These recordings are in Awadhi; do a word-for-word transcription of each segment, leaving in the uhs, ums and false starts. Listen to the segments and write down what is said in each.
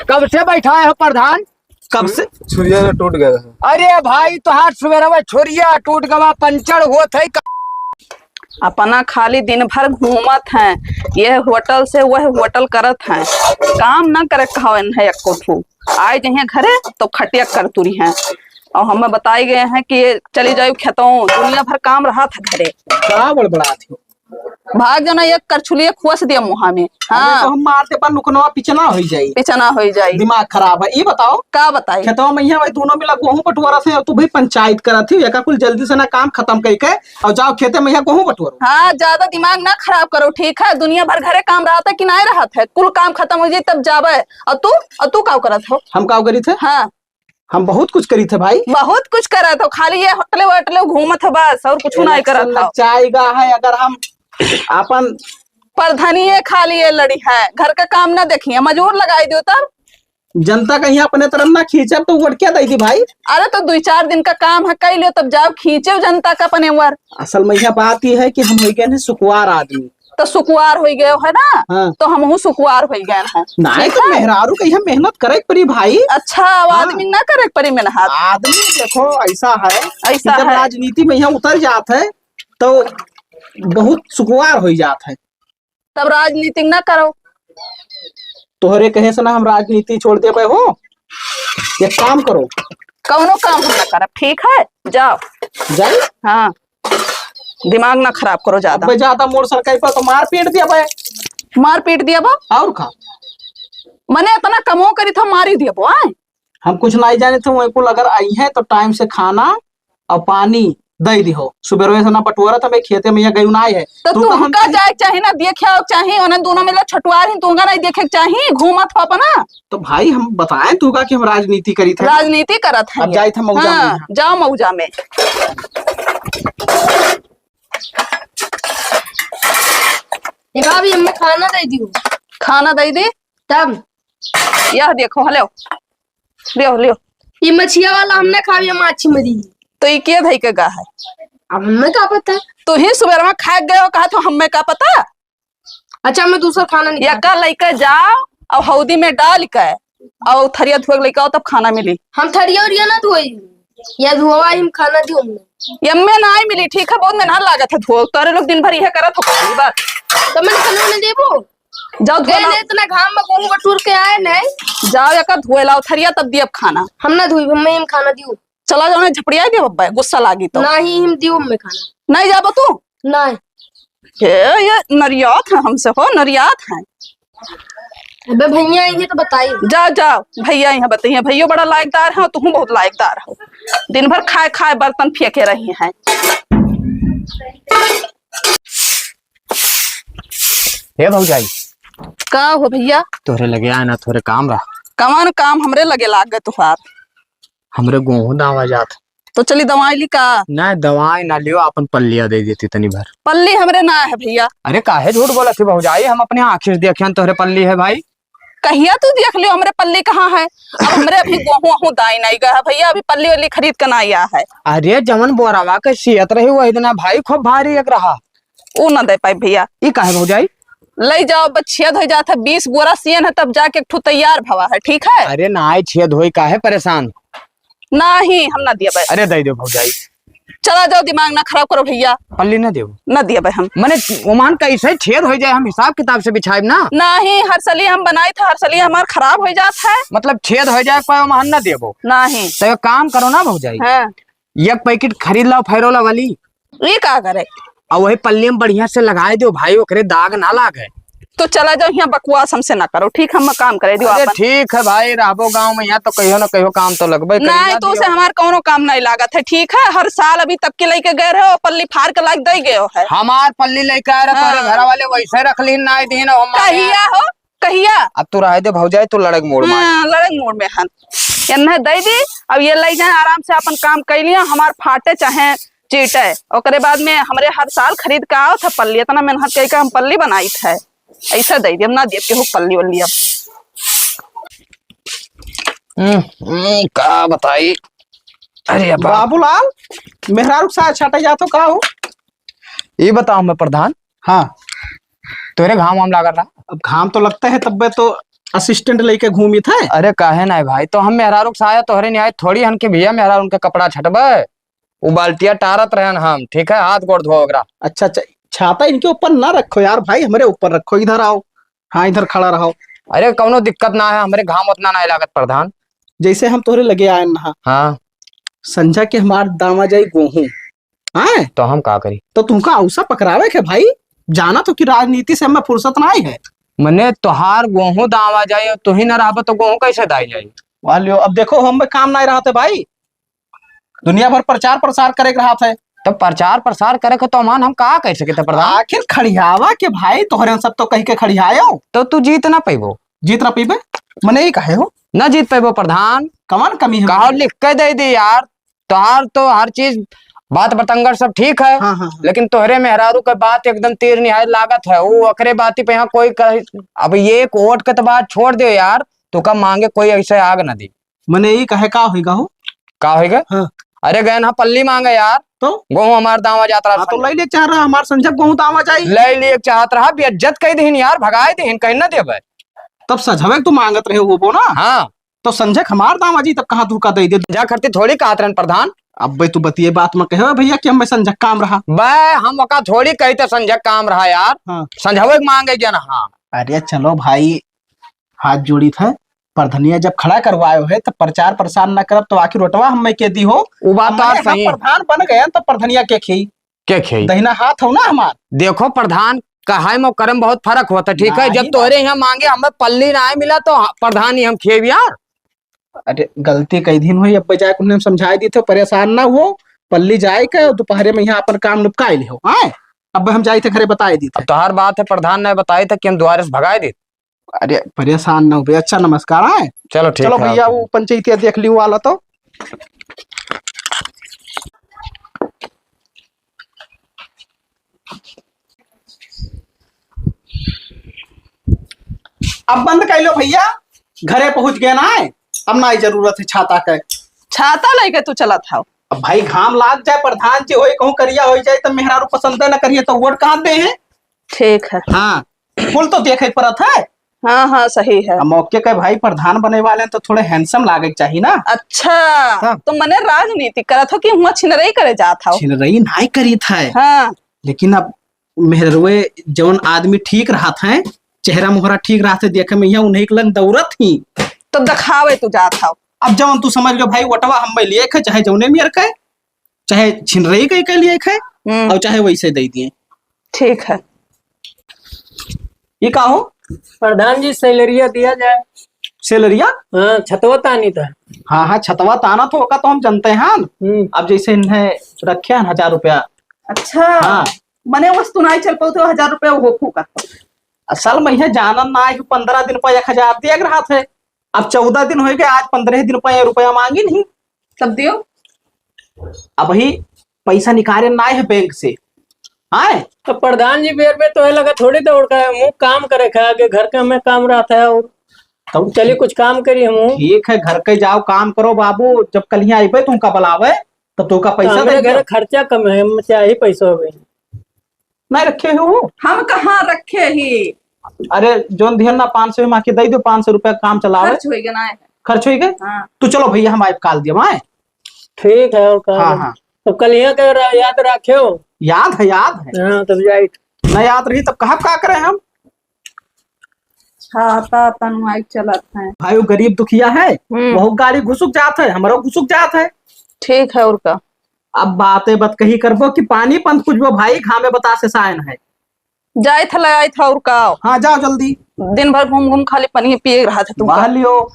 कब से बैठाए हो प्रधान? कब से? छुरिया ना टूट गया है। अरे भाई, तोहार सुबेरवा छुरिया टूट गवा, पंचर होत है। अपना खाली दिन भर घूमत हैं, यह होटल से वह होटल करत हैं, काम ना करे कहवन है एको ठू। आए जइहें घरे तो खटिया कर तुरी हैं, और हमें बताए गए हैं कि ये चली जाओ खेतों, दुनिया भर काम रहा था घरे। का बड़बड़ात हो? भाग जाना, एक करछुलिए खुआस दिया मुहा में। अरे हाँ। तो हम मारते पर नुकनवा पिचना होई जाई। पिचना होई जाई। दिमाग खराब है। ये बताओ, का बताई? खेतवा में यहाँ भाई दोनों मिला गोहूं बटोरा से, तू भी पंचायत करत ही, एका कुल जल्दी से ना काम खत्म कई के और जाओ खेते में यहाँ गोहूं बटोरो। हाँ, ज्यादा दिमाग ना खराब करो, ठीक है? दुनिया भर घरे काम रहत है कि नाय रहत है? कुल काम खत्म हो जाई तब जाबे। और तू, और तू का करत हो? हम का करी थे? हाँ। हम बहुत कुछ करी थे भाई। बहुत कुछ करत हो, खाली ये होटले वोटले घूमत हो बस, और कुछ नहीं करत हो। चाहेगा है अगर हम अपन प्रधानिये खाली ये लड़ी है, घर का काम ना देखिए, मजूर लगाई दियो तब। जनता का यहाँ अपने तरफ ना खींचब तो वोट क्या दई दी भाई? अरे तो दुई चार दिन का काम है, कई लियो तब जाओ खींचे जनता का अपने वर। असल में यह बात यह है कि हम हो गए हैं सुकुवार आदमी। तो सुकुवार होई गयो है ना, हाँ। तो हमहू सुकुवार होई गए हैं। नहीं ठीक तो है? मेहरारू के यहाँ मेहनत करे के पड़ी भाई। अच्छा, अब हाँ। आदमी ना करे के पड़ी मेहनत। आदमी देखो ऐसा है ऐसा कि जब है। राजनीति में यहाँ उतर जात है तो बहुत सुकुवार होई जात है। तब राजनीति ना करो। तोहरे कहे से ना हम राजनीति छोड़ देबे हो। एक काम करो। कौनो काम हम ना करब, ठीक है? जाओ। जाई? हाँ। दिमाग ना खराब करो ज्यादा। अबे ज्यादा मोड़ सरकाई पर तो मार पीट दिया बे। मार पीट दिया बा? और का? मने इतना कमो करी था, मारी दिया बो, आए? हम कुछ नहीं जाने थे, वहीं कुल अगर आई है तो टाइम से खाना और पानी दे दी हो। सुबेरवे से ना बटोरत हमें खेते में, यहाँ गयू ना आए है। तो तू तो हम तुमका जाए के चाही ना, देखे आओ चाही, उन्हें दोनों मिला छटुआर ही, तुमका नहीं देखे के चाही, घूमत हो अपना। तो भाई हम बताएं तू का कि हम राजनीति करी थे। राजनीति करत है अब ये। जाइत हम मौजा में हाँ, यहाँ। जाओ मौजा में। ए भाभी, हमें खाना दे दियो। खाना दे दे? तब? यह देखो, हलो। लियो, लियो। ये मछिया वाला हमने खा लिया, माछी मरी। तो ये के धई के गा है? अब हमें का पता? तू ही सुबेरवा खा गए हो, कहा तो हमें का पता? अच्छा, मैं दूसरा खाना निकाल। यका लइके जाओ और हौदी में डाल के और थरिया धोए के लइके आओ, तब खाना मिली। हम थरिया उरिया ना धोई, या धोवा ही हम खाना दी हमने। यम्मे ना आई मिली, ठीक है, बहुत मेहनत लागत है धोए। तोरे लोग दिन भर यह करत हो खाली बस। तो मैंने खाना उन्हें देबो। जाओ धोए ए, लाओ। नहीं, इतना घाम में गोहूं बटूर के आए नहीं। जाओ यका धोए लाओ थरिया, तब दियब खाना। हम ना धोई, हमें हम खाना दियो। चला जाओ ना, झपड़िया दे बब्बा, गुस्सा लागी तो। नहीं, हम दियो हमें खाना। नहीं जाबो तू? नहीं। ए, ये नरियात है हमसे हो, नरियात है। अबे भैया आएंगे तो बताई। जा, जा, भैया यहाँ बताइए, भैया बड़ा लायकदार है, तू बहुत लायकदार हो। दिन भर खाए खाए बर्तन फेंके रही हैं। हे भौजाई। का हो भैया? तोहरे लगे आए ना, थोड़े काम रहा। कवन काम हमरे लगे लाग गए तुहार? हमरे गोहूं दावा जात। तो चली दवाई ली का? ना, दवाई ना लियो, अपन पल्लिया दे देती तनी भर। पल्ली हमरे ना है भैया। अरे काहे झूठ बोलत ही भौजाई, हम अपने आँखी से देखियन तोहरे पल्ली है भाई। कहिया तू देख लियो हमरे पल्ली कहाँ है? अब हमरे अभी गोहूं वहूं दाई नहीं गया है भैया, अभी पल्ली वल्ली खरीद के ना आया है। अरे जवन बोरावा के सियत रही वही दिना भाई खूब भारी एक रहा। ऊ ना दे पाई भैया। ई काहे भौजाई? लई जाओ, बस छेद हो जात है, बीस बोरा सियन है, तब जाके एक ठो तैयार भवा है, ठीक है? अरे नाई, छेद होई, काहे परेशान? नाही, हम ना दिया भाई। अरे दे दो भौजाई। चला जाओ, दिमाग ना खराब करो भैया। पल्ली ना देबो? ना दिया भाई हम। मने ओमान कैसे छेद हो जाए, हम हिसाब किताब से बिछाएब ना। नाही, हर सली हम बनाई था, हर सली हमार खराब हो जात है। मतलब छेद हो जाए कोई ओमान ना देबो? नाही। तो एक काम करो ना भौजाई। हाँ। एक पैकेट खरीद लाओ फैरोला वाली। ये का करे? और वही पल्ली में बढ़िया से लगाए दो भाई, ओकरे दाग ना लागे। तो चला जाओ, यहाँ बकवास हमसे ना करो, ठीक? हम काम करे दियो अरे आपन। ठीक है भाई, रहबो गाँव में, यहाँ तो कहियो ना कहियो काम तो लगबे करी नहीं, ना तो दियो। उसे हमार कौनो काम नहीं लागत है, ठीक है? हर साल अभी तब के लेके गए रहे हो, पल्ली फार के लाग दे गए हो है। हमार पल्ली लेके आए रहे, तोहरे हाँ। घर वाले वैसे रख लीन, ना दीन, हम माने कहिया हो? कहिया? अब तू रहे दे भौजाई, तू लड़क मोड़ मार। हाँ, लड़क मोड़ में हन। एन्हे दे दी, अब ये ले जाए आराम से अपन काम कर लिया, हमार फाटे चाहे चीटे। ओकरे बाद में हमरे हर साल खरीद के आओ था पल्ली, इतना मेहनत करके हम पल्ली बनाई थे, ऐसा दे दी, हम ना दियब केहू पल्ली वल्ली अब। हम्म, हम्म, का बताई? अरे बाप। बाबूलाल, मेहरारू के साथ छाटे जातो का हो? ये बताओ मैं प्रधान। हाँ। तोरे घाम वाम लागल रहा? अब घाम तो लगता है, तब्बे तो assistant लेके घूमित है? अरे काहे नाहीं भाई, तो हम मेहरारू के साया तोहरे नियाय थोड़ी हन कि भैया मेहरारू उनके कपड़ा छटबे। उ बाल्टिया टारत रहन हम, ठीक है, हाथ गोड़ धोए ओकरा। अच्छा, अच्छा, छाता इनके ऊपर ना रखो यार भाई, हमरे ऊपर रखो, इधर आओ। हाँ, इधर खड़ा रहो। अरे कौनो दिक्कत ना है, हमरे घाम उतना ना लागत प्रधान। जैसे हम तोहरे लगे आए ना, हाँ। संझा के हमार दामा जाई गोहूं, हैं? तो हम का करी? तो तुमका औसा पकड़ावे के भाई, जाना तो कि राजनीति से हमें फुर्सत नाहीं है। मने तोहार गोहूं दावा जाई, तू ही ना रहबे तो गोहूं कैसे दाई जाई? वाह लियो, अब देखो हम में काम नाहीं रहते भाई, दुनिया भर प्रचार प्रसार करे के रहत है। तो प्रचार प्रसार करे के तो अमान हम का कर सके थे प्रधान? आखिर खड़ियावा के भाई, तोहरे सब तो कह के खड़ियायो। तो तू जीत ना पैबो। जीत ना पैबे? मने ही कहे हो? ना जीत पैबो प्रधान। कमान कमी है? कहो लिख के दे दे यार। तोहार तो हर चीज, बात बतंगड़ सब ठीक है, हाँ, हाँ, हाँ। लेकिन तोहरे मेहरारू के बात एकदम तीर निहायत लागत है। वो ओकरे बाती पे यहाँ कोई कह, अब ये एक वोट के तो बात छोड़ दे यार, तो का मांगे कोई ऐसे आग ना दी। मने ई कहे का होइगा हो? का होइगा? हाँ। अरे गए ना पल्ली मांगे यार। तो? गोहूं हमार दावा जात रहा हाँ, तो संझा। लई ले चाह रहा, हमार संझा गोहूं दावा जाई। लई ले चाहत रहा, बेइज्जत कई दिहिन यार, भगाए दिहिन, कहीं ना देबे। तब सझवे तू मांगत रहे होबो ना? हाँ। तो संझा हमार दावा जी, तब कहाँ तू का दे दे? जा खरती थोड़ी कहत रहन प्रधान। अबे तू बतिये बात में कहे भैया कि हमें संझा काम रहा। बे, हम ओका थोड़ी कही त संझा काम रहा यार। हाँ। संझवे के मांगे गया ना, हाँ। अरे चलो भाई, हाथ जोड़ी थे, प्रधनिया जब खड़ा करवायो है, तो प्रचार प्रसार न करब, तो आखिर वोटवा हमें के दी हो? उ बात तो हमारे सही। हम प्रधान बन गए, तो प्रधनिया के खी? के खी? दहिना हाथ हो ना हमार। देखो प्रधान, कहे में करे में बहुत फरक होता, ठीक है? ना जब ही तोहरे बात। यहाँ मांगे, हमें पल्ली ना मिला, तो प्रधान ही हम खेब यार। अरे, गलती कई दिन हुई, अब बजाय उन्हें समझाए दी थे, परेशान ना हो, पल्ली जाए के, दोपहरे में यहाँ अपन काम निपटाए लिहो, आए? अब हम जाए थे घरे बताए दी थे। अब तोहार बात है, प्रधान ने बताई था कि हम द्वारे से भगाए दी। अरे परेशान ना हो भैया, अच्छा नमस्कार, हाँ? चलो ठीक चलो है, भैया, आप वो पंचायतिया देख लियो वाला तो। अब बंद कर लो भैया, घरे पहुंच गए ना, अब ना जरूरत है छाता के। छाता लेके तू चलत हव? अब भाई घाम लाग जाए, प्रधान जी होई कहूँ करिया हो जाए, तब मेहरारू पसंद न करिए तो वोट कहाँ दे हैं? ठीक है। हाँ, कुल तो देखे पड़त है। हाँ, हाँ, सही है। अब मौके के भाई प्रधान बने वाले हैं तो थोड़े handsome लागे के चाहिए ना। अच्छा, हाँ। तो मने राजनीति करत हो कि हुआं छिनरई करे जात हो? छिनरई नाई करीत है। हाँ। लेकिन अब मेहरवे जौन आदमी ठीक रहत है, चेहरा मोहरा ठीक रहत है, देखे में यहाँ उन्हीं के लन दौड़त ही। तो दिखावे तू जात हो। अब जौन तू समझ लो भाई, वोटवा हम में लिए के, चाहे जौने मेर के, चाहे छिनरई के, के लिए के, हम्म। और चाहे वैसे दे दिए। ठीक है। ये का हो? प्रधान जी, सैलरिया दिया जाए। सैलरिया? हाँ, छतवा तानी था। हाँ, हाँ, छतवा ताना तो ओका तो हम जानते हैं। हम्म। अब जैसे इन्हें रखे हैं हजार रुपया। अच्छा। हाँ। मने वस्तु नाई चल पाऊ तो हजार रुपया वो फूका। असल में यह जानन ना है कि पंद्रह दिन पर एक हजार दिया रहा थे। अब चौदह दिन हो गए, आज पंद्रह दिन पर ये रुपया मांगी नहीं। तब दियो। अबही पैसा निकाले ना है बैंक से। हाँ? तो प्रधान जी, बेर में तो है लगा थोड़ी दौड़ का है, मुँह काम करे खा के घर का में काम रहता है। और तब चलिए कुछ काम करिए हम। ठीक है, घर के जाओ, काम करो बाबू, जब कल यहाँ आइबे तुमका बुलावे, तब तुमका तो पैसा हमरे देंगे। घर खर्चा कम है, हम चाहे पैसा हो गए। नहीं रखे हो? हम कहाँ रखे ही? अरे, जोन दिहन ना पाँच सौ, माँ के दे दो, पाँच सौ रुपया काम चलावे। खर्च होई गया ना है। खर्च होई गए? हाँ। तो चलो भैया, हम आइब काल दिया, आए? ठीक है, और का हाँ, है? हाँ। तो कल यहाँ के रा-, याद रखे हो? याद है, याद है। हाँ, तब जाइत। ना याद रही, तब कहाँ का करें हम? छाता तनवाई चलत है। भाई, वो गरीब दुखिया है, हम्म। वहू गाड़ी घुसुक जात है, हमरो घुसुक जात है। ठीक है, और का? अब बातें बतकही करबो कि पानी पंथ पूछबो, भाई, घामे बतासे सायन है। जाइत ह, लगाइत ह, और का? हाँ, जाओ जल्दी। दिन भर घूम घूम खाली पनिये पिए रहत ह तू। बहलियो,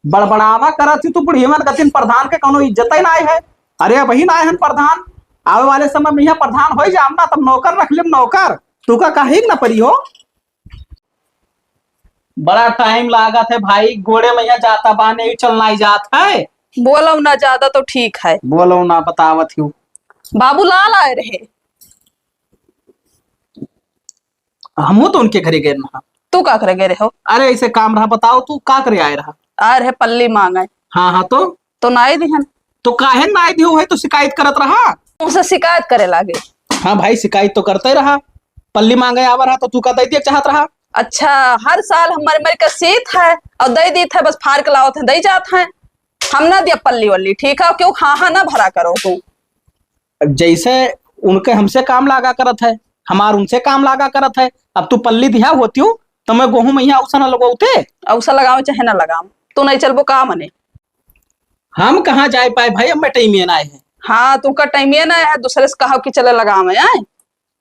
बड़बड़ावा करत ही तू बुढ़िया मन कतिन, प्रधान के कौनो इज्जत ही नाय है। अरे, अबही नाय हन प्रधान, आवे वाले समय में यहाँ प्रधान होई जाम ना, तब नौकर रख लेम नौकर, तू का कहीं ना परी हो। बड़ा टाइम लागत है भाई, गोड़े में यहाँ जाता बाने, यू चलना ही जात है। बोलो ना ज्यादा तो ठीक है। बोलो ना, बतावत हूँ। बाबूलाल आए रहे। हमहू तो उनके घरे गए रहा। तू का करे गए रहे हो? अरे ऐसे काम रहा, बताओ तू का करे आए रहा? आए रहे पल्ली मांगे। हाँ, हाँ, तो? तो नाई दिहन। तो काहे नाई दियो है तो शिकायत करत रहा? उनसे शिकायत करे लागे। हाँ भाई, शिकायत तो करते रहा। पल्ली मांगे आवा रहा तो तू का दे दिया चाहत रहा? अच्छा, हर साल हम मर मर के सीत है और दे दीत है, बस फाड़ के लावत है, दे जात है। हम ना दिया पल्ली वल्ली, ठीक है? क्यों हाँ हाँ ना भरा करो तू। जैसे उनके हमसे काम लागा करत है, हमार उनसे काम लागा करत है। अब तू पल्ली दिहा होती हूँ तो मैं गोहूँ में यहाँ औसा ना लगौते। औसा लगाओ चाहे ना लगाओ, तू नहीं चलबो का मने? हम कहाँ जाए पाए भाई, अब मैं टाइम ये ना आए है। हाँ, तुमका टाइम ये ना है, दूसरे से कहा कि चले लगावे आए,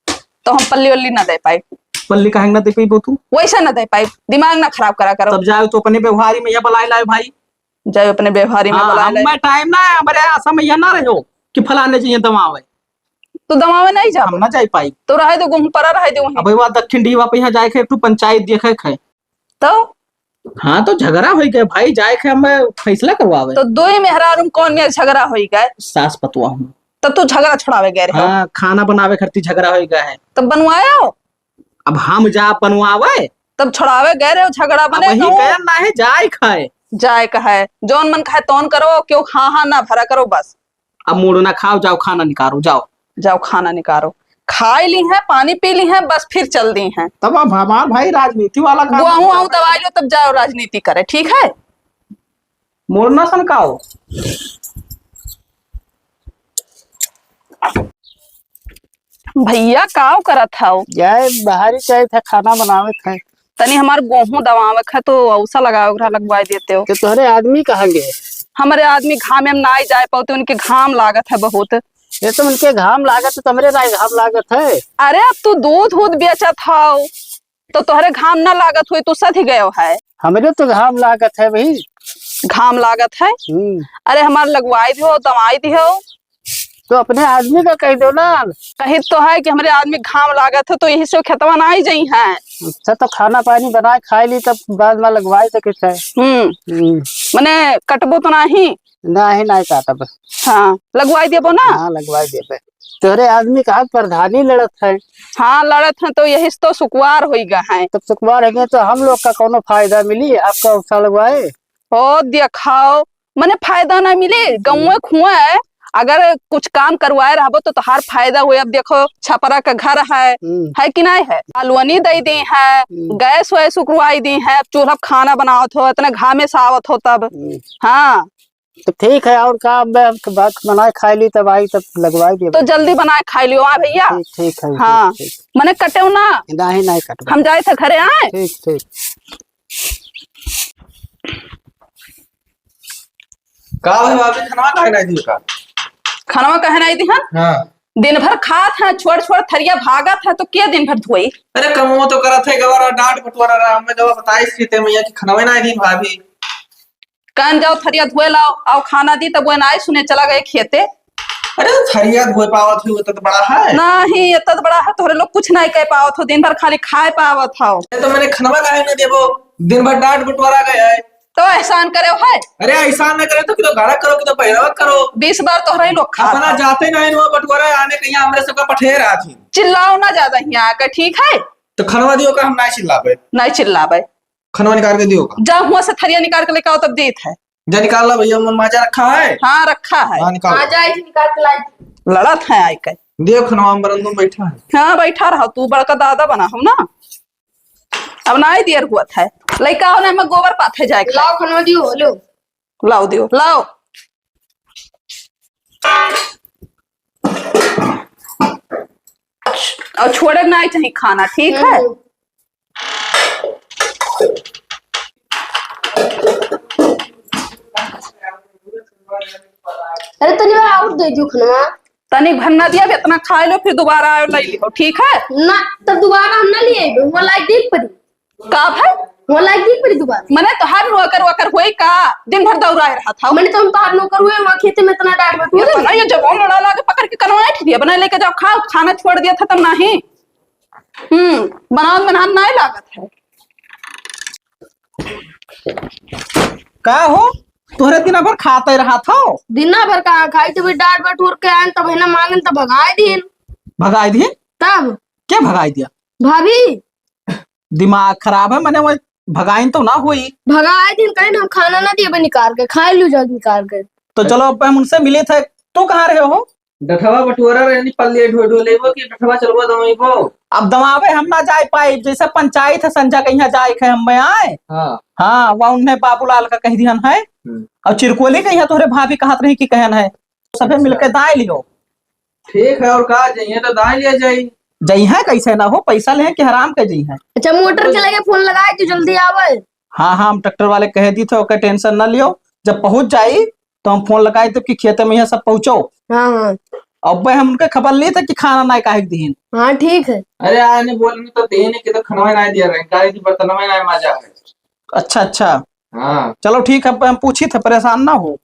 तो हम पल्ली वल्ली ना दे पाए। पल्ली काहे ना दे पाई तू? वैसे ना दे पाए, दिमाग ना खराब करा करो। तब जाओ तो अपने व्यवहारी में यह बुलाए लाए भाई। जाओ अपने व्यवहारी में हाँ, बुलाए लाए। मैं टाइम ना है, हमारे आशा में यह ना रहो कि फलाने जी ये दवावे। तो दवावे नहीं जाबो? हम ना जाए पाई। तो रहे दो, गोहूँ परा रहे दो वहीं। अब वह दक्षिण डीवा पे यहाँ जाए के एक ठो पंचायत देखे के है। तो? हाँ, तो झगड़ा होई गए भाई, जाए के हमें फैसला करवावे। तो दो ही मेहरारू में कौन मेर झगड़ा होई गए? सास पतुआ हूँ। तब तू झगड़ा छुड़ावे गए रहे? हाँ, खाना बनावे खातिर झगड़ा होई गए है। तब बनवायो? अब हम जा बनवावे? तब छुड़ावे गए रहे, झगड़ा अब बने वही कहूँ। गए ना है, जाए खाए। जाए का है, जौन मन खाए तौन करो, क्यों हाँ हाँ ना भरा करो बस। अब मूड़ ना खाओ, जाओ खाना निकालो, जाओ। जाओ खाना निकालो, खाई ली है, पानी पी ली है, बस फिर चल दी है। तब अब हमार भाई राजनीति वाला काम गोहूँ आऊँ दवाई लो, तब जाओ राजनीति करे, ठीक है? मूड़ ना सनकाओ। भैया काव करत हव? जाए बाहरी जाए था, खाना बनावे था। तनी हमार गोहूँ दवावे क है तो औसा लगावे ओकरा लगवाई देते हो। तो तोहरे आदमी कहाँ गए? हमरे आदमी घामे में नाई जाए पावते, उनके घाम लागत है बहुत। ये तो उनके घाम लागत है, तो हमरे नाई घाम लागत है। अरे अब तू दूध उध बेचत हव तो तोहरे घाम ना लागत हुई, तू सध गयो है। हमरे तो घाम लागत है भाई। घाम लागत है? हम्म। अरे हमार लगवाई दियो, दवाई दियो। तो अपने आदमी का कह दो ना। कही तो है कि हमरे आदमी घाम लागत है, तो यही से खेतवा ना आई जाई हैं। अच्छा, तो खाना पानी बनाए खाए ली, तब बाद में लगवाए सके थे। हम्म। हम्म। मने कटबो तो नाही? नाही, नाही काटब। हाँ, लगवाए देबो ना? हाँ, लगवाए देबे। तोहरे आदमी का हाथ प्रधानी लड़त है। हाँ, लड़त है, तो यही से तो सुकुवार होई गा है। तब सुकुवार है तो हम लोग का कौनो फायदा मिली, आपका औसा लगवाए? ओ देखाओ, मने फायदा ना मिले, गौवे खुए अगर कुछ काम करवाए रहबो तो तोहार फायदा होए। अब देखो, छपरा का घर है, हम्म। है कि नहीं है? अलवनी दे दी है, हम्म। गैस वैस उकरवाई दी है, अब चूल्हा पे खाना बनावत हो, इतने घामे से आवत हो तब। हम्म। हाँ। तो ठीक है, और का, अब मैं बात बनाए खाए ली, तब आई, तब लगवाई देबे। तो जल्दी बनाए खाए लियो, हाँ भैया। ठीक, ठीक है, हाँ। ठीक, ठीक। मने कटेउ ना। नहीं, नहीं कटबे। हम जाए थे घरे आए। ठीक, ठीक। का भाई, भाभी, खनवा काहे नाई दियो का? खनवा काहे नाई दिहन? हाँ। दिन भर खात है, छोड़ छोड़ थरिया भागत है, तो के दिन भर धोई? अरे, कमवा तो करत है, गवारा डांट बटोरा रहा, हमें गवा बताइस कि ते मैया कि खनवे नाई दिन भाभी। कहन जाओ, थरिया धोए लाओ, आओ खाना दी, तब वो नाई सुने, चला गए खेते। अरे, तो थरिया धोए पावत हुई, वो तो बड़ा है। नहीं, इतना तो बड़ा है, तोहरे लोग कुछ नहीं कह पावत हो, दिन भर खाली खाए पावत हो। अरे, तो मने खनवा काहे ना देबो, दिन भर डांट बटोरा गए है। तो एहसान करे है? अरे, एहसान ना करे तो कि तो गाड़ा करो, कि तो पहरावा करो। बीस बार तोहरे ही लोग खा अपना जाते नहीं, वो बटोरा आने कहीं हमरे सबका पठेर आथी। चिल्लाओ ना ज्यादा यहाँ आके, ठीक है? तो खनवा दियो का, हम ना चिल्लाबे। नहीं चिल्लाबे। खनवा निकाल के दियो का। जा हुआ से थरिया निकाल के लेके आओ, तब देत है। जा निकाल ला भैया, मन माजा रखा है? हाँ, रखा है। हाँ, निकाल। हाँ, जा, इसे निकाल के ला। लड़त है आई के। दियो खनवा, हम बरंदो में बैठा है। हाँ, बैठा रहो, तू बड़का दादा बना हो ना। अब ना आई देर हुआ था। लइका हो ना, मैं गोबर पाथे जाए के। लाओ खनवा दियो, लो। लाओ दियो, लाओ। और छोड़े ना चाहिए खाना, ठीक है? हम्म। अरे तनी भर और दे दियो खनवा। तनी भर ना दिया, इतना खा लो, फिर दोबारा आओ, ले लियो, ठीक है? ना, तब दोबारा हम ना ले आइबे, वो लाइक देख पड़ी। का भाई? वो लाइक देख पड़ी दोबारा। मने तोहार नौकर वोकर होई का? दिन भर दौड़ाए रहा था। मने तो हम तोहार नौकर हुए, वहाँ खेते में इतना डांट बटोरे। ये जब हम लड़ा लागे पकड़ के कनवा ऐंठ दिया, बना लेके जाओ, खाओ, खाना छोड़ दिया था तब नाही। हम्म, बनान बनान नाय लागत है। का हो, तोहरे दिना भर खाते रहा था? दिना भर का खाई, तब डांट बटोर के आन, तब है ना मांगन, तब भगाए दिन। भगाए दिन? तब? क्या भगाए दिया? भाभी। दिमाग खराब है, मने वो भगाइन तो ना हुई। भगाए दिन कहीं हम खाना ना दिए निकाल के, खाए लू जा निकाल के। तो चलो, अब हम उनसे मिले थे, तू कहाँ रहे हो? डठवा बटुअरा रहनी पल्ली ढो ढो लेबो कि डठवा चलबो दवाइबो? अब दवावे हम ना जाए पाई, जैसे पंचायत है संझा के यहाँ जाए के हम में आए। हाँ। हाँ, वह उन्हें बाबूलाल का कह दिहन है। हम्म। और चिरकोली के यहाँ तोहरे भाभी कहत रही कि कहन है, सभे अच्छा। मिलके दाए लियो। ठीक है, और का, जइहे तो दाए लिया जाई। जइहे कैसे ना हो, पैसा लेहे कि हराम के जइहे। अच्छा, मोटर चला के फोन लगाए, तू जल्दी आवे। हाँ, हाँ, हम ट्रैक्टर वाले कहे दी थे, ओके टेंशन ना लियो, जब पहुँच जाई तो हम फोन लगाए तब कि खेते में यहाँ सब पहुँचो। हाँ, हाँ। अब हम उनके खबर ली थे कि खाना ना काहे के दीन। हाँ, ठीक है। अरे, आने बोल रही तो दीन कि तो खाना ना दिया रहे, गाड़ी की बर्तन में ना मजा है। अच्छा, अच्छा। हाँ। चलो ठीक है, हम पूछी थे, परेशान ना हो,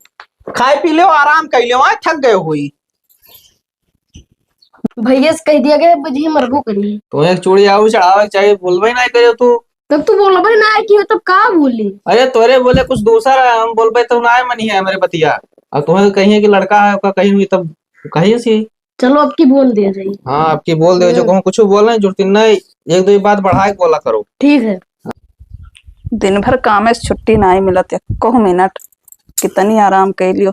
खाए पी लियो, आराम कर लियो, आए थक गए होई। भैया से कह दिया गया, बुझी मरबो करी। तो एक चूड़ी आऊ चढ़ावे के चाहिए, बोलबे ना करे तू। तब तू बोलबे ना कि हो, तब का बोली? अरे तोरे बोले कुछ दूसरा है, हम बोलबे तो ना मनी है हमारे बतिया। और तुम्हें कहिए कि लड़का है, ओका कहीं हुई तब कहिए सी। चलो, अब की बोल दे रही। हाँ, अब की बोल दे, जो हम्म। कहूँ कुछ बोले, जुर्ती नहीं, एक दो बात बढ़ा के बोला करो। ठीक है। दिन भर काम से छुट्टी नाई मिलत है, कहूँ मिनट, कितनी आराम कर लियो।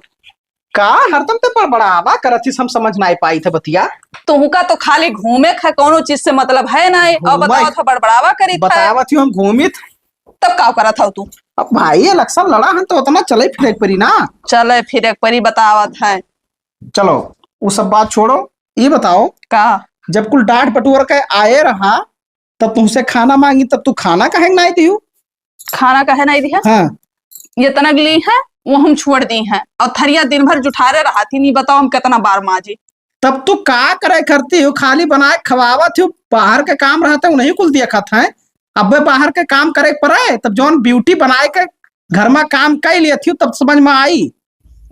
का हरदम ते बड़बड़ावा करत हिस, हम समझ नाई पाई थे बतिया। तुहका तो खाली घूमे क है, कौनो चीज से मतलब है नाई। और घूमे। बतावत है बड़बड़ावा करी थे। बतावत ही हम घूमित। तब का करत हौ तू? अब भाई इलेक्शन लड़ा हन तो उतना चले फिरे के परी ना। चले फिरे के परी, बतावत है। चलो, वो सब बात छोड़ो, ये बताओ। का? जब कुल डांट बटोर के आए रहा, तब तुमसे खाना मांगी, तब तू खाना काहे नाई दियो? खाना काहे नाई दिया? हाँ। ये तनक ली है, वो हम छोड़ दी हैं। और थरिया दिन भर जुठारे रहा थी, नहीं बताओ हम कितना बार माजी। तब तू का करे करती हो? खाली बनाए खवावत हो, बाहर के काम रहते उन्हीं कुल देखत है। अबे बाहर के काम करे के पड़े, तब जौन beauty बनाए के घर में काम कर लेती हो, तब समझ में आई।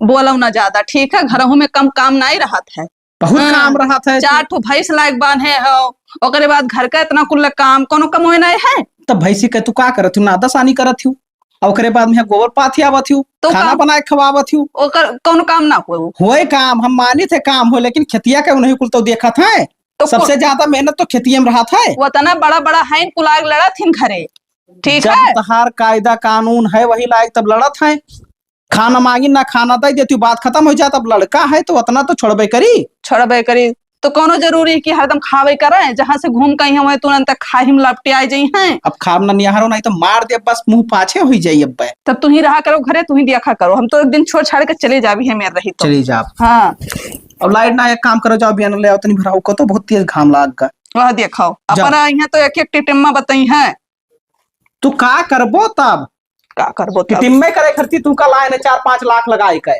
बोलो ना ज्यादा, ठीक है? घरहू में कम काम नाई रहत है। बहुत हाँ, काम रहत है। चार ठो भैंस लायक बांधे हो, ओकरे बाद घर का इतना कुल काम, कोनो कमोए नाई है। तब भैंसी के तू का करत हो? नादासानी करत हो। और ओकरे बाद में गोबर पाथी आवत हो, तो खाना काम बनाए खवावत हो। ओकर कोनो काम ना होए। होए काम, हम मानित है काम हो, लेकिन खेतिया के उन्हीं कुल तो देखत है। तो सबसे कुल ज्यादा मेहनत तो खेतिया में रहत है। वो इतना बड़ा बड़ा है, कुल आग लड़त हिन घरे, ठीक जब है? तहार कायदा कानून है वही लायक तब लड़त है। खाना मांगी ना खाना दे देती, बात खत्म हो जात। अब लड़का है तो उतना तो छोड़बे करी। छोड़बे करी। तो कौनो जरूरी है कि हरदम खावे करे, जहाँ से घूम के आई हैं, वहीं तुरंत खाही में लपटे आ जाई हैं। अब खाब ना निहारो, नहीं तो मार दे, बस मुंह पाछे हुई जाई। अब तब तू ही रहा करो घरे, तू ही देखा करो, हम तो एक दिन छोड़ छाड़ के चले जाबी है, मेर रही तो। चले जाब। हाँ। अब लाइट ना, एक काम करो, जाओ बियान ले आओ तनी भराऊ को, तो बहुत तेज घाम लाग गा। वह देखाओ, जाओ। अपना यहाँ तो एक एक टिटिम्मा बताई हैं। तू का करबो तब? का करबो तब? टिटिम्मे करे खर्ची तू का लाए ने चार पाँच लाख लगाए के।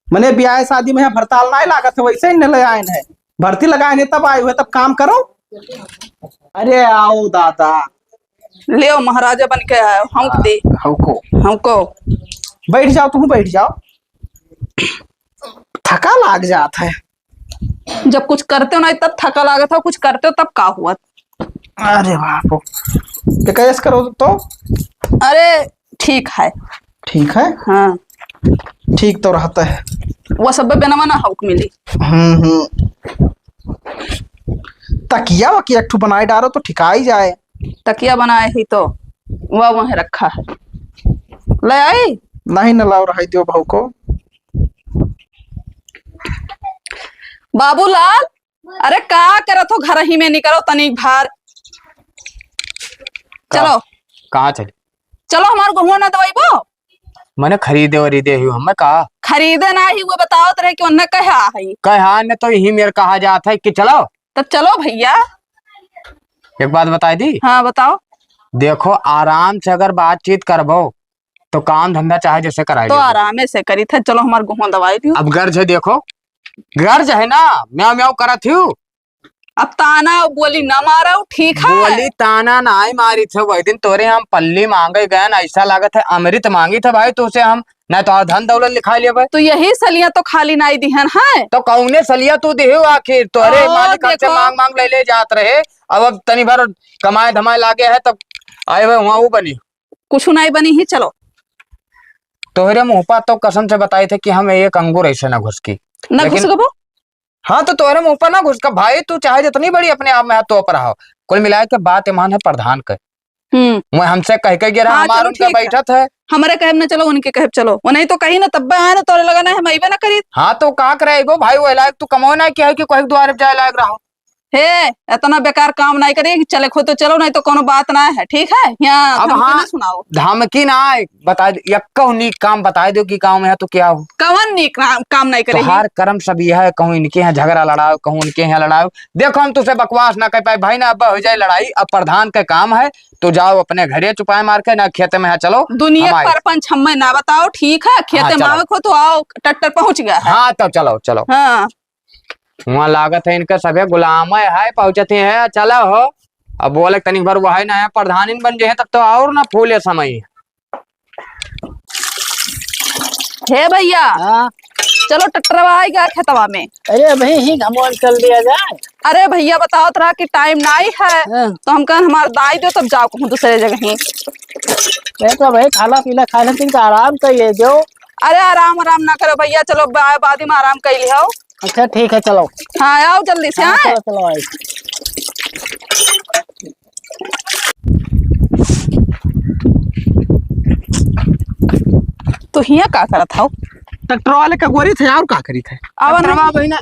मने ब्याह शादी में यहाँ भरताल नाई लागत है, वैसे ही न ले आए हैं। भर्ती लगाए ने तब आए हुए, तब काम करो। अरे आओ दादा। ले आओ, महाराजा बन के आयो, हमको दे। हमको। हमको। बैठ जाओ, तू बैठ जाओ। थका लाग जात है। जब कुछ करते हो ना तब थका लागत है, कुछ करते हो तब का हुआ? अरे बाप रे। तो कैसे करो तो? अरे ठीक है। ठीक है? हाँ। ठीक तो रहता है। वो सब बेनवा ना हौक मिली। हम्म, हम्म। तकिया वकिया एक ठो बनाए डारो तो ठिकाई जाए। तकिया बनाए ही तो वह वहीं रखा है। ले आई? नहीं न लाओ, रहाई दियो बहू को। बाबूलाल, अरे का करत हो, घर ही में निकरो तनिक भार। का-, चलो। कहाँ चली? चलो हमार गहुआ ना दवाइबो। मने खरीदे वरीदे ही हमें का? खरीदे ना ही, वो बतावत रहे कि उन्हें कहा है। कहा न तो यही मेर कहा जात है कि चलो। तब चलो भैया। एक बात बताई दी? हाँ, बताओ। देखो, आराम से अगर बातचीत करबो, तो काम धंधा चाहे जैसे कराई तो लेबो। आरामे से करी थे। चलो, हमार गुहुआ दवाई दियो। अब गर्ज है, देखो, गर्ज है ना, म्याऊं म्याऊं करत हियो। अब ताना बोली ना मारो, ठीक है? बोली ताना नाई मारी थे, वही दिन तोरे हम पल्ली मांगे गए ना, ऐसा लागत है अमृत मांगी थे भाई, तुझसे हम ना तो धन दौलत लिखा लेबे। तो यही सलिया तो खाली नाई दिहन है। तो कौने सलिया तू दिहे आखिर? तोरे ओ, मालिक हमसे देखो। मांग मांग ले ले जात रहे। अब, अब तनी भर कमाए धमाए लागे है तब आए हुए हुआ वो बनी। कुछ नाई बनी ही, चलो। तोहरे मुंह पर तो कसम से बताई थे कि हम एक अंगूर ऐसे ना घुसकी। ना लेकिन घुसकबो? हाँ, तो तोहरे मुंह पर ना घुसका भाई, तू चाहे जितनी बड़ी अपने आप में हाथ तो पर हो, कुल मिला के बात ईमान है प्रधान के। हम्म। मैं हमसे कह के गिरा, हाँ, हमार चलो, उनका ठीक है। बैठत है। हमरे कहेब ना चलो, उनके कहेब चलो। वो नहीं तो कही ना, तब्बे आए ना, तोरे लगा ना हम अइबे ना करी। हाँ, तो का करे एगो भाई, वो लायक तू कमो ना किया है कि कोई के द्वारे जाए लायक रहो। हे, इतना बेकार काम नहीं करी, चले खो तो चलो, नहीं तो कोनो बात ना है, ठीक है? यहाँ अब धमकी हाँ, ना सुनाओ। धमकी ना है, बता दे, यक्का नीक काम बता दो कि गाँव में है तो क्या हो? कवन नीक काम, काम नहीं करेगी? तोहार कर्म सब यह है, कहूँ इनके यहाँ झगड़ा लड़ाओ, कहूँ उनके यहाँ लड़ाओ। देखो, हम तुझसे बकवास ना कर पाए भाई, ना अब हो जाए लड़ाई, अब प्रधान का काम है, तो जाओ अपने घरे चुपाए मार के, ना खेत में है, चलो। दुनिया हम आए। परपंच हमें ना बताओ, ठीक है? खेते हाँ, में चलो। आओ खो तो आओ, ट्रैक्टर पहुँच गया है। हाँ, तो चलो, चलो। हाँ। वहाँ लागत है इनका सभे गुलाम है, है पहुँचती है, चलो हो। अब बोले तनिक भर वही ना है, प्रधानिन बन जे है, तब तो और ना फूले समय। हे भैया, हाँ। चलो ट्रैक्टरवा आइगा खेतवा में। अरे भाई, ही घमोन चल दिया जाए। अरे भैया, बताओ तोरा कि टाइम नाई है, हाँ। तो हम कहन हमार दाई दो, तब जाओ कहूँ दूसरे जगह ही। ये तो भाई खाना पीना खा लेते हैं, तो आराम कर ले दो। अरे आराम आराम ना करो भैया, चलो बा-, बाद में आराम कर लियो। अच्छा ठीक है, चलो। हाँ, आओ जल्दी से, हाँ, हाँ। चलो, चलो, आई। तो हियाँ का करत हौ? ट्रैक्टर वाले का गोरी थे, और का करी थे? आवा ट्रैक्टरवा नहीं। बहिना।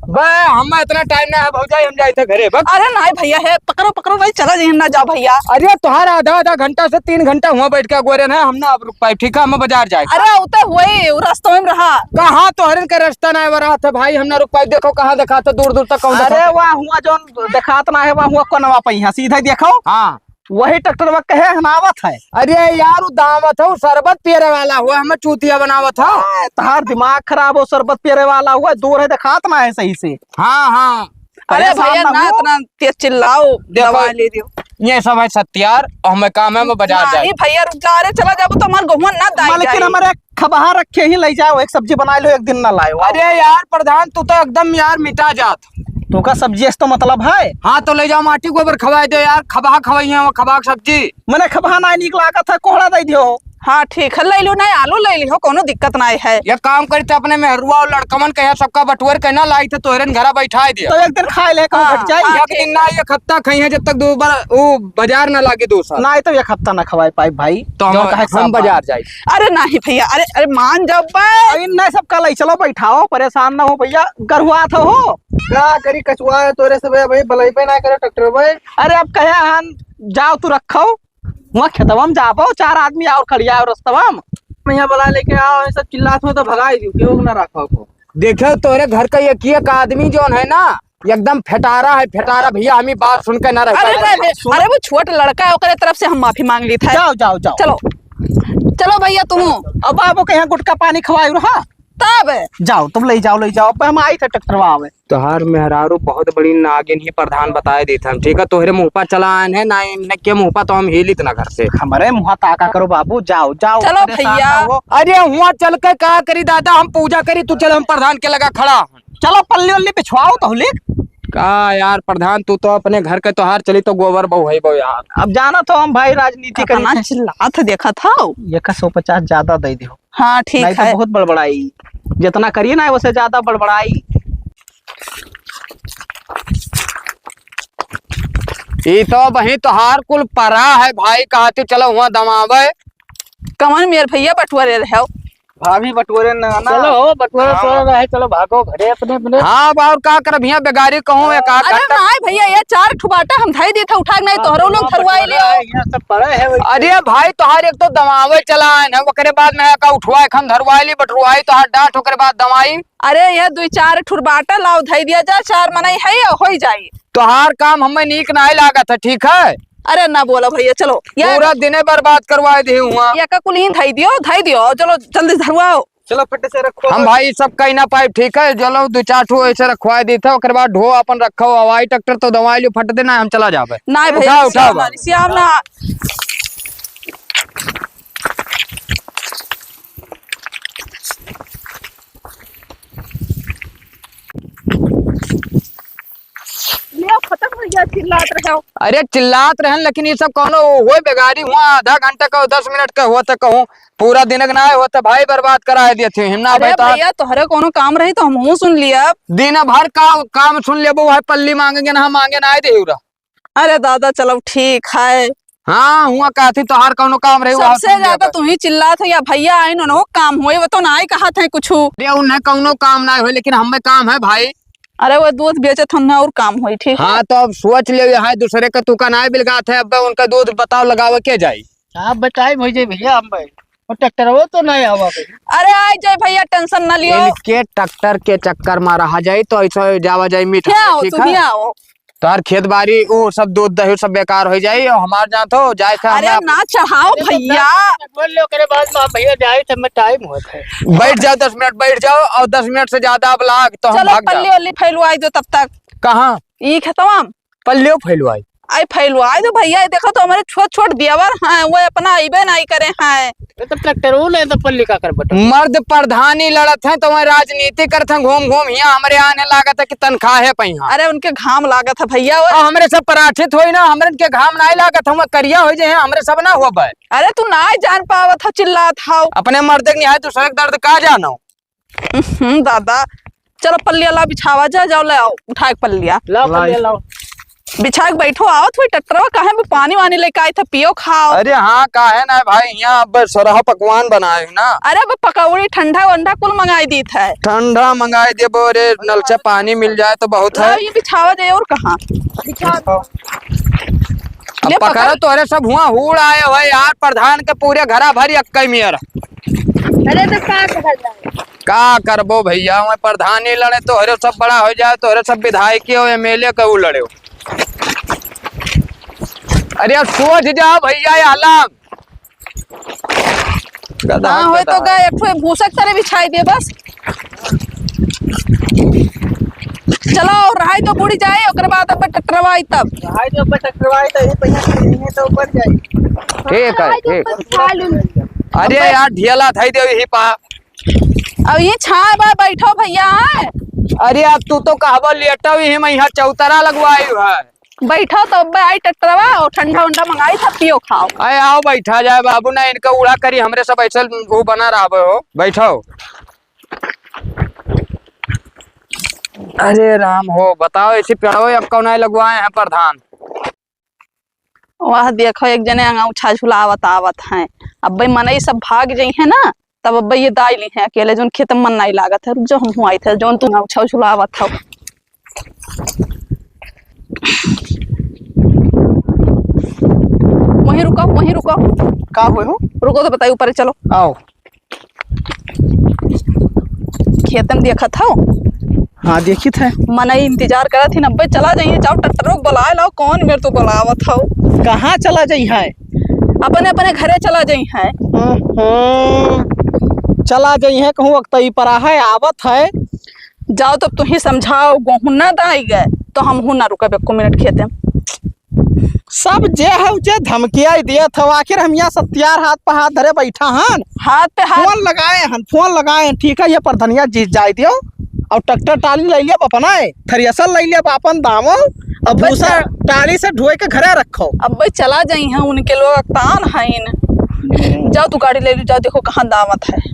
बे, हम इतना टाइम ना है भौजाई, हम जाए थे घरे, बस। अरे नहीं भैया, हे, पकड़ो, पकड़ो भाई, चला जाइए ना, जाओ भैया। अरे, तोहार आधा, आधा घंटा से तीन घंटा हुआ बैठ के गोरे ना, हम ना अब रुक पाए, ठीक है, हम बाजार जाए। अरे, उ तो हुई, उ रास्ता में रहा। कहाँ तोहरन के रास्ता ना है, रहा था भाई, हम ना रुक पाए। देखो, कहाँ देखा था, दूर, दूर तक कौन देखा अरे, था? वहाँ हुआ जौन देखात ना है, वहाँ हुआ कोनवा पे यहाँ, सीधा देखो। हाँ। वही ट्रैक्टरवा कहे हनावत है। अरे यार, उ दावत है, उ शरबत पियरे वाला हुआ, हमें चूतिया बनावत है। ए, तहार दिमाग खराब हो, शरबत पियरे वाला हुआ, दूर है, देखात ना है सही से। हाँ, हाँ। अरे परेशान भैया, ना ना हो। इतना तेज चिल्लाओ, देखो, दवा ले दियो। ये सब है सत्यार, और हमें काम है, मैं बाजार नहीं जाए। भैया, रुक जा, अरे चला जाबो तो हमार गहुआ ना दाई मालकिन जाई। हमारे खबहा रखे ही ले जाओ, एक सब्जी बना लो, एक दिन ना लाओ। अरे यार प्रधान, तू तो एकदम यार मिटा जात। तू का सब्जी से तो मतलब है? हाँ, तो ले जाओ, माटी गोबर खवाए दो यार, खबहा खवाई है, वो खबहा के सब्जी। मने खबहा ना नीक लागत है, कोहड़ा दे दियो। हाँ, ठीक है, ले लो, नहीं आलू ले लियो, कोनो दिक्कत नहीं है। ये काम करते अपने मेहरुआ और लड़कमन के यहाँ सबका बटुअर के ना लाई थे, तोहरन घरा बैठाए दिया। तो एक दिन खाए ले, कहूँ हाँ, घट जाई। हाँ, एक ठीक दिन ना, है। एक हफ्ता खाई है, जब तक दो बार वो बाजार ना लागे दो साल। ना, तो एक हफ्ता ना खवाए पाई भाई। तो हम, जो कहे हम सब बाजार जाई। अरे नहीं भैया, अरे, अरे मान जाओ बे। अरे नहीं, सब कल ही चलो बैठाओ, परेशान ना हो भैया, गरुआ था हो। का करी कचुआ है तोरे से बे, भाई बलई पे ना करे ट्रैक्टर पे। अरे अब कहे हन जाओ तू रखो, वहाँ खेतवा में जाबो, चार आदमी और खड़िया और रस्तवा में। मैं यहाँ बुला लेके आओ, ये सब चिल्लात हो तो भगाई दियो, केहू ना रखो को। देखो तोरे घर का एक एक आदमी जौन है ना, एकदम फेटारा है, फेटारा भैया, हम ही बात सुन के ना रह अरे, पाए। अरे, अरे, सुन। अरे, वो छोट लड़का है, ओकरे तरफ से हम माफी मांग ली था। जाओ, जाओ, जाओ। चलो, चलो भैया, तुम। अब बाबू के यहाँ गुटखा पानी खवाई रहा। तब? जाओ, तुम ले जाओ, ले जाओ, अब हम आई थे ट्रैक्टरवा आवे। तोहार मेहरारू बहुत बड़ी नागिन ही, प्रधान बताए देत हम, ठीक है? तोहरे मुँह पर चला आयन है ना, इनके मुँह पर तो हम हिलित ना घर से। हमरे मुँह ताका करो बाबू, जाओ, जाओ, चलो परेशान भैया। ना हो। अरे, हुआ चल के का करी दादा, हम पूजा करी, तू चल, हम प्रधान के लगा खड़ा। चलो पल्ली उल्ली बिछवाओ तो ले। का यार प्रधान, तू तो अपने घर के तोहार चली तो गोबर बहु है बहु यार। अब जाना तो हम भाई राजनीति करी कतना थे। चिल्लात है, देखा था। एक सौ पचास ज्यादा दे दियो। हाँ, ठीक नहीं तो है। बहुत बड़बड़ाई, जितना करिए ना, उसे ज्यादा बड़बड़ाई। ई तो बही तोहार कुल परा है भाई, कहती चलो हुआ दमावे। कमन मेर भैया बटुअरे रहो। भाभी बटुअरे न ना। चलो हो, बटुअरे हाँ। सो रहे, चलो भागो घरे अपने, अपने। हाँ, अब और का करब, हियाँ बेगारी कहूँ, एक आध अरे घंटा। नहीं भैया, ये चार ठो बाटा हम धई देत है उठा के, नहीं हाँ, तोहरो लोग हाँ, धरवाई बटुअरे लियो। है, यहाँ सब पड़ा है वही। अरे भाई, तोहार एक तो दमावे चला है ना, ओकरे बाद में का उठवाए, हम धरवाई ली, बटुरवाई, तोहार डांट, ओकरे बाद दमाई। अरे, ये दुई चार ठुर बाटा लाओ, धई दिया जा, चार मनई है, होई जाई। तोहार काम हमें नीक नाई लागत है, ठीक है? अरे, ना बोला भैया, चलो। ये पूरा दिने बर्बाद करवाए दे हुआ। ये का कुल ही धई दियो, धई दियो, चलो, जल्दी धरवाओ। चलो, फट से रखो। हम भाई सब कहीं ना पाइब, ठीक है? चलो, दो चार ठो ऐसे रखवाए देते, ओकर बाद ढो अपन रखो, हवाई ट्रैक्टर तो दवाई लियो, फट देना, हम चला जाबे। ना भैया, उठाओ, उठाओ, श्याम ना, श्याम ना। ले, खत्म हो गया, चिल्लात रहे हो। अरे, चिल्लात रहन, लेकिन ये सब कौनो होए बेगारी हुआ, आधा घंटा का, दस मिनट का हुआ था कहूँ, पूरा दिन के ना होता भाई, बर्बाद कराए दिए थे, हम ना अरे बता। भैया, तोहरे कोनो काम रही तो हमहू सुन लिया। दिन भर का काम सुन लेबो, वह पल्ली मांगेंगे ना, हम मांगे ना आए दे उरा। अरे दादा, चलो ठीक है। हाँ, हुआ कहती तोहार कौनो काम रही, वहाँ सबसे सुन लिया ज्यादा कर। तू ही चिल्लात है या भैया आइन, उन्हों काम होई, वो तो ना ही कहत है कुछ। अरे उन्हें कौनो काम ना होई, लेकिन हमें काम है भाई। अरे वो दूध बेचत हम ना और काम होई, ठीक है? हाँ, तो अब सोच ले, यहाँ दूसरे का तू का ना बिलगात है, अब उनका दूध बताओ लगावे के जाई। आप बताए भैया, भैया हम भाई, वो ट्रैक्टर वो तो नहीं आवा भाई। अरे आई जाए भैया, टेंशन ना लियो। इनके ट्रैक्टर के चक्कर में रहा जाई तो ऐसा जावा जाई मीठा, क्या हो ठीक तुम है? ही आओ। तोहार खेत बारी, उ सब दूध दही सब बेकार होइ जाई, और हमार जात हो, जाए थे अरे हमरा ना चढ़ाओ अरे तो भैया। दस मिनट बोल लो, ओकरे बाद में भैया जाए थे, मैं टाइम होत है। बैठ जाओ दस मिनट, बैठ जाओ, और दस मिनट से ज्यादा अब लाग तो हम चलो भाग जाओ। पल्ली वल्ली फैलवाई दो तब तक। कहाँ? ई खेतवा में। पल्लियो फैलवाई? आई फैलवाई दो भैया, ये देखो तो हमारे छोट छोट देवर हैं, वो अपना अइबे नहीं करे हैं। ये तो ट्रैक्टर वो नहीं तो पल्ली का कर बटो। मर्द प्रधानी लड़त हैं तो वह राजनीति करत हैं घूम घूम, हियाँ हमरे आने लागत है कि तनख्वाह है पहिया। अरे उनके घाम लागत है भैया, वो और हमरे सब पराठित होई ना, हमरे इनके घाम नहीं लागत, हम करिया हो जाए, हमरे सब ना हो पाए। अरे तू ना जान पावत हो, चिल्लात हो। अपने मर्द के निहाय दूसरे के दर्द का जानो। हम्म, दादा, चलो पल्ली वाला बिछावा जा, जाओ ले आओ, उठा के पल्लिया। लाओ, लाई। पल्लिया लाओ। बिछा के बैठो, आओ थोड़ी टट्टरवा, काहे में पानी वानी लेके आई था, पियो खाओ। अरे हाँ, काहे ना भाई, यहाँ अब सरह पकवान बनाए हो ना। अरे अब पकौड़ी ठंडा वंडा कुल मंगाई दी था। ठंडा मंगाई देबो रे, नल से पानी मिल जाए तो बहुत है। लाओ, ये बिछावा जाए और कहाँ। बिछा दो। अब ले पकड़। पकड़ो, तोहरे सब हुआ हुड़ आए हो यार, प्रधान के पूरे घरा भरी अक्कई मियर। अरे तो का कहा जाए? का करबो भैया, वह प्रधानी लड़े, तोहरे सब बड़ा हो जाए, तोहरे सब विधायक हो, एमएलए के उ लड़े हो। अरे अब सोच जाओ भैया, ये आलम। गधा, हाँ, होय तो गधा। गए, एक ठो भूसा के तरे बिछाई दे बस। चलो, और रहाई तो बुड़ी जाए, ओकरे बाद अब टटरवाई तब। रहाई तो ऊपर टटरवाई तो ये पहिया से नहीं तो ऊपर जाए। ठीक है, ठीक। अरे यार, ढेला थाई दे यही पा। अब ये छाए बा, बैठो भैया, हैं? अरे अब तू तो कहबो लेटो ही, हम यहाँ चौतरा लगवाई है। बैठो तो अब्बे आई टटरवा और ठंडा उंडा मंगाई था, पियो खाओ। अरे आओ बैठा जाए बाबू, ना इनका उड़ा करी, हमरे सब ऐसे वो बना रहबे हो, बैठो। अरे राम हो, बताओ ऐसी पेड़वे अब कौन आए लगवाए हैं प्रधान? वह देखो एक जने अंगौछा झुलावत आवत हैं, अब्बे मनई सब भाग जइहें ना, तब अब्बे ये दाई ली हैं अकेले, जौन खेत में मन नहीं लागत है। रुक जाओ, हम हुआई थे, जौन तू अंगौछा झुलावत हो। वहीं रुको, वहीं रुको। का होए हो? रुको तो बताई, ऊपर चलो। आओ। खेतन देखत हो? हाँ, देखित है। मनई इंतजार करत ही, अब्बे चला जाइए, जाओ टट्टरो के बुलाए लाओ, कौन मेर तू बुलावत हो? कहाँ चला जाई है? अपने, अपने घरे चला जाई है। हम्म, चला जाई है, कहूँ वक्त ही परा है, आवत है। जाओ तब तू ही समझाओ, गोहूँ ना दाई गए तो हम हूँ ना रुकब एको मिनट खेते में। सब जे है उजे धमकिया ही दियत हौ। आखिर हम यहाँ सत्यार हाथ पे हाथ धरे बैठा हन। हाथ पे हाथ। फोन लगाए हन, फोन लगाए हन, ठीक है, ये प्रधनिया जीत जाए दियो। और ट्रैक्टर टाली ले लिया अपना है, थ्रेसर ले लिया अपन दामो, अब बस भूसा टाली से ढोए के घरे रखो। अब भाई चला जाई हैं, उनके लोग तान है इन। हम्म। जाओ तू गाड़ी ले ली, जाओ देखो कहाँ दामत है।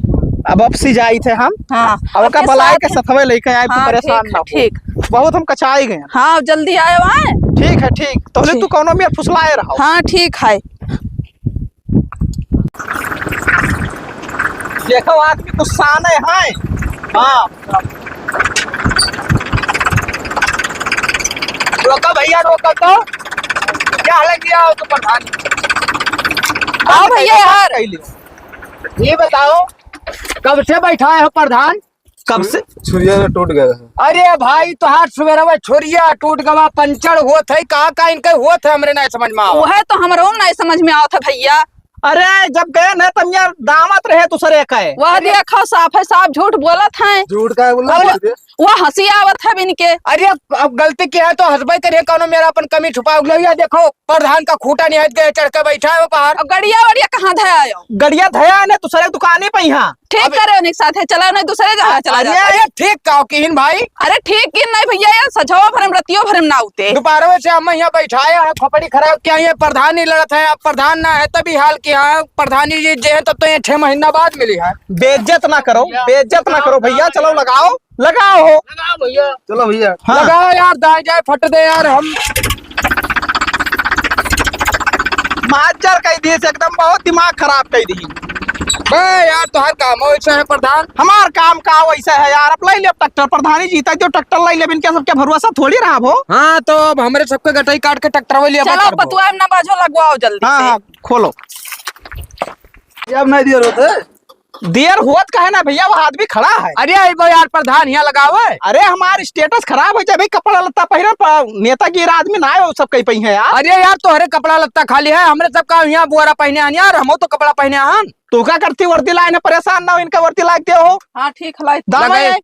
अब अब सी जाई थे हम। हाँ। अब अब ओका के बुलाए साथ के है। सथवे लेके आए, तू हाँ, परेशान ठीक, ना हो। ठीक। बहुत हम कचाई गए। हाँ, जल्दी आए वहाँ। ठीक है, ठीक। तोहले ठीक। तू कौनो में फुसलाए रहो। हाँ, ठीक है। देखो, आदमी गुस्सा नहीं है। हाँ। रोको भैया, रोको तो। क्या हाल है, क्या हो तो प्रधान? आओ भैया यार। ये बताओ, कब से बैठा है हो प्रधान? कब से? छुरिया ना टूट गया है। अरे भाई, तोहार सुबेरवा छुरिया टूट गवा, पंचर होत है, का, का इनके होत है, हमरे नाहीं समझ में आवत। वह तो हमरो नाहीं समझ में आवत है भैया। अरे, जब गए न, तब यार दामत रहे दूसरे के। वह अरे देखो, साफ है, साफ झूठ बोलत हैं। झूठ का बोलत अब है? वह हँसी आवत है इनके। अरे, अब, अब गलती किया है तो हँसबे करिए, कौनो मेरा अपन कमी छुपा उगलो। या देखो, प्रधान का खूटा निहाइत गए, चढ़ के बैठा है वो बाहर। अब गड़िया वड़िया कहाँ धया आयो? गड़िया धया है ना, दूसरे दुकाने पे यहाँ। ठीक अब करे उन्हीं के साथ है, चला नहीं दूसरे जगह चला अरे, जाता है। अरे ठीक का किहिन भाई? अरे ठीक किहिन नहीं भैया, यार सझवा भरम रतियो भरम ना उते। दोपहरवे से हम यहाँ बैठाए हैं, खोपड़ी खराब किया, ये प्रधानी लड़त है, अब प्रधान ना है तभी हाल किया है, प्रधानी जी जे है तब तो ये छह महीना बाद मिली है। बेइज्जत ना करो, बेइज्जत ना करो भैया, चलो लगाओ, लगाओ हो। लगाओ भैया। चलो भैया। हाँ। लगाओ यार, दाई जाए फट दे यार, हम महाजर कइ दिहिस, एकदम बहुत दिमाग खराब कइ दिहिस। बे यार, तोहार काम वइसा है प्रधान। हमार काम का वइसा है यार, अब लइ लेब ट्रैक्टर, प्रधानी जीता तो ट्रैक्टर लइ लेब, इनके सबके भरोसा थोड़ी रहब हो। हाँ, तो अब हमरे सबके गटई काट के ट्रैक्टर वइ लिया चलो, पतुआ में ना बाजो, लगवाओ जल्दी हाँ, से। हाँ, खोलो। ये अब नहीं दिया रोते। देर होत काहे ना भइया, वो आदमी खड़ा है। अरे, अइबो यार, प्रधान हियाँ लगावे। अरे, हमार status खराब होइ जाए भाई, कपड़ा लत्ता पहिरे, प-, नेतागिरी आदमी ना आए, वो सब कइ पइहैं यार। अरे यार, तोहरे कपड़ा लत्ता खाली है, हमरे सब का हियाँ बोरा पहिने हन यार, हमहू तो कपड़ा पहिने हन। तू का करती वर्दी लाइन है, परेशान ना हो, इनका वर्दी लाइ देहो। हाँ, ठीक है, लाइ दामा लगाए। ये।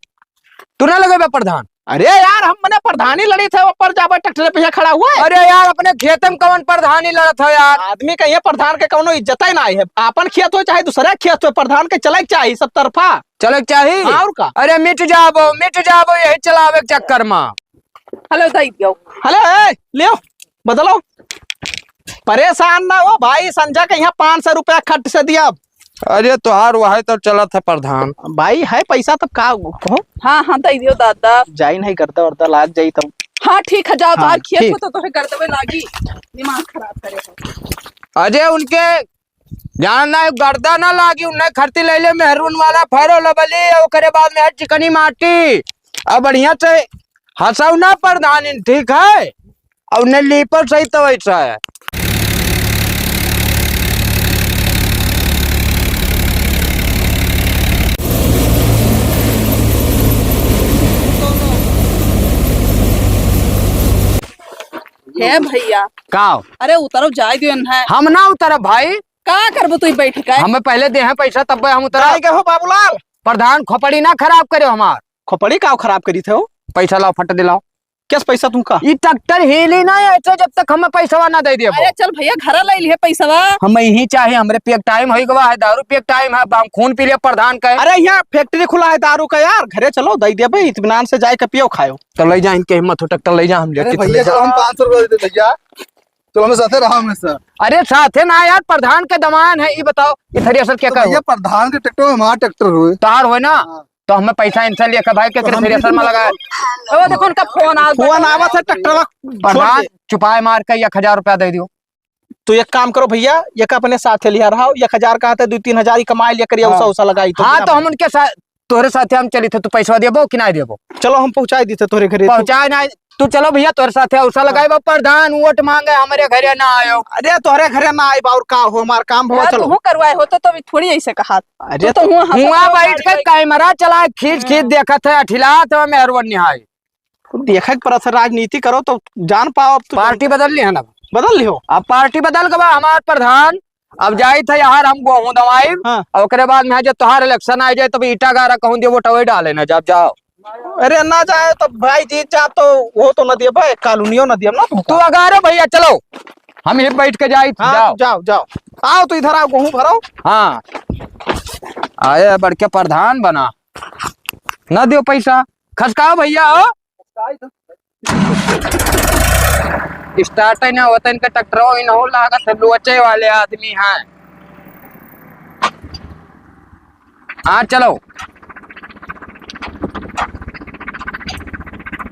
तू ना लगेबे प्रधान? अरे यार, हम मने प्रधानी लड़ित है, ऊपर जाबे ट्रैक्टर पे खड़ा हुआ है। अरे यार, अपने खेते में कौन प्रधानी लड़त हो यार? आदमी का ये प्रधान के कौनो इज्जत ही ना है। आपन खेत हो चाहे दूसरा खेत हो, प्रधान के चले के चाही सब तरफा। चले के चाही? हाँ, और का? अरे मिट जाबो, मिट जाबो यही चलावे के चक्कर में। हेलो, दई दियो। हेलो, ए, लियो, बदलो। परेशान ना हो भाई, संझा के यहाँ पाँच सौ रुपया खट से दिया। अरे तोहार वही तो चलत है प्रधान। भाई है पैसा तब का हो? हाँ, हाँ, दे दियो दादा। जाई नहीं करता वरता लाग जाई तब। हाँ, ठीक है, जाओ, हाँ, तोहार खेत ठीक। हो तो तोहे गर्दवे लागी, दिमाग खराब करे हो। अरे उनके जान ना गर्दा ना लागी, उन्हें खरती ले ले मेहरून वाला फेरो लबली, ओकरे बाद में है चिकनी माटी। अब बढ़िया से हंसाऊ ना प्रधान, ठीक है? और न लीपल सही तो वैसा है। हे भैया। का? अरे उतरो, जाए दियो इन्हें। हम ना उतरब भाई। का करबो तू बैठ के? हमें पहले दे हैं पैसा तब हम उतरब। जाए के हो बाबूलाल। प्रधान खोपड़ी ना खराब करे हमार। खोपड़ी का खराब करी थे हो? पैसा लाओ, फट दिलाओ। कैस पैसा तुमका? ई ट्रैक्टर हिली ना ऐसे जब तक हमें पैसवा ना दे देबो। अरे चल भैया, घरा ले लिए पैसवा। हमें यही चाहे, हमरे पिए के टाइम होई गवा है, दारू पिए के टाइम है, अब हम खून पी लिए प्रधान का। अरे यहाँ फैक्ट्री खुला है दारू का यार, घरे चलो, दे देबे, इत्मीनान से जाए के पियो खायो। तो ले जा, इनके हिम्मत हो ट्रैक्टर ले जा, हम अरे लेके भैया, चले जा। चलो हम पाँच सौ रुपया दे दे भैया, चलो हमें साथे रहा हमेशा। अरे साथे ना यार, प्रधान के दमान है, ई बताओ, ई थ्रेसर क्या तो करो? भैया प्रधान के ट्रैक्टर हमारा ट्रैक्टर हुए। तार होए ना? हाँ। तो हमें पैसा इनसे लेके भाई के तो हम थ्रेसर में भी लगाए। ओ, देखो उनका फोन आ, फोन आवा था, ट्रैक्टरवा छोड़ प्रधान, दे। चुपाए मार के एक हजार रुपया दे दियो। तो एक काम करो भैया, एक अपने साथे लिया रहा, एक हजार का आते, दो तीन हजार ही कमाए लिया करिए, हाँ। उसा, उसा लगाई तो हाँ, बिना तो हम उनके साथ, तोहरे साथे हम चली थे, तू पैसा देबो कि ना देबो? चलो, हम पहुँचाए दी थे तोहरे घरे। पहुँचाए ना, तू चलो भैया, तोहरे साथे उसा लगाई बा, प्रधान वोट मांगे, हमरे घरे ना आयो। अरे, तोहरे घरे ना आए बा, और का हो, हमार काम भवा, यार, चलो। तू करवाए हो तो, तो भी थोड़ी ऐसे कहा। अरे, तू तो हुआ, हुआ तो बैठ के कैमरा चला, खींच, खींच हम्म। देखत है, अठिलात है, मेहरवन निहाय। देखे के परत है, राजनीति करो तो जान पाओ अब तो। पार्टी बदल ली है ना? बदल लिहो। अब पार्टी बदल गवा हमार प्रधान, अब जाई थे यार हम गेहूं दवाई, हाँ। और ओकरे बाद में जो तोहार election आ जाए तब ईटा गारा कहूँ दियो वोटवे डाले ना जब जाओ। अरे ना जाए तो भाई जीत जा तो वो तो न दिए भाई, कॉलोनियो न दिए ना तुमको। तू अगारो भैया चलो, हम ही बैठ के जाई थे, हाँ, जाओ। जाओ, जाओ। आओ तो इधर आओ, गेहूं भरो। हाँ। आए बड़के प्रधान बना, ना दियो पैसा। खसकाओ भैया, हो। Start ही ना होता इनका ट्रैक्टर, इन्हों लागत है लोचे वाले आदमी हैं। हाँ, चलो।